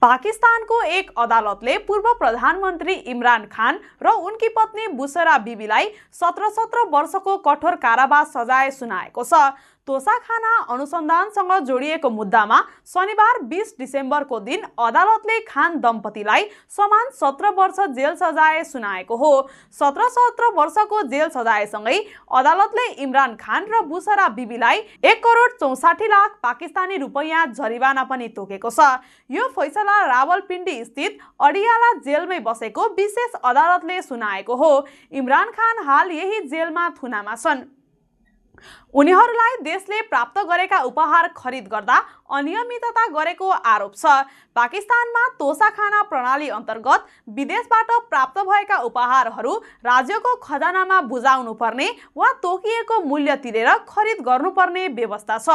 पाकिस्तानको एक अदालतले पूर्व प्रधानमन्त्री इमरान खान र उनकी पत्नी बुशरा बिबीलाई 17 वर्षको कठोर कारावास सजाय सुनाएको छ। तोसाखाना अनुसन्धानसँग जोडिएको मुद्दामा शनिबार 20 डिसेम्बरको दिन अदालतले खान दम्पतिलाई समान 17 वर्ष जेल सजाय सुनाएको हो। 17 वर्षको जेल सजायसँगै अदालतले इमरान खान र बुशरा बिबीलाई 1 करोड 64 लाख पाकिस्तानी रुपैयाँ जरिवाना पनि तोकेको छ। यो फैसला रावलपिण्डी स्थित अडियाला जेलमै बसेको विशेष अदालतले सुनाएको हो। इमरान खान हाल यही जेलमा थुनामा छन्। उनीहरूलाई देशले प्राप्त गरेका उपहार खरिद गर्दा अनियमितता गरेको आरोप छ। पाकिस्तानमा तोसाखाना प्रणाली अन्तर्गत विदेशबाट प्राप्त भएका उपहारहरू राज्यको खजानामा बुझाउनु पर्ने वा तोकिएको मूल्य तिरेर खरिद गर्नुपर्ने व्यवस्था छ।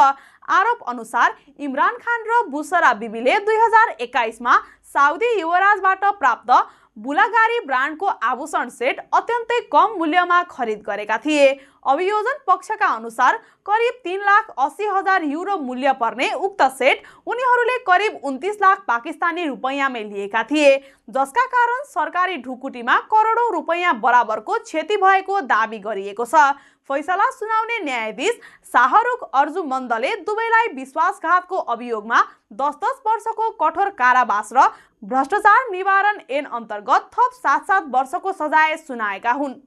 आरोप अनुसार इमरान खान र बुशरा बिबीले 2021 मा साउदी युवराजबाट प्राप्त बुलागारी ब्रान्डको आभूषण सेट अत्यन्तै कम मूल्यमा खरिद गरेका थिए। अभियोजन पक्षका अनुसार करिब 3,80,000 युरो मूल्य पर्ने उक्त सेट उनीहरूले करिब 29 लाख पाकिस्तानी रुपैयाँमै लिएका थिए, जसका कारण सरकारी ढुकुटीमा करोडौं रुपैयाँ बराबरको क्षति भएको दाबी गरिएको छ। फैसला सुनाउने न्यायाधीश शाहरुख अर्जुमन्दले दुवैलाई विश्वासघातको अभियोगमा 10 वर्षको कठोर कारावास र भ्रष्टाचार निवारण ऐन अन्तर्गत थप 7 वर्षको सजाय सुनाएका हुन्।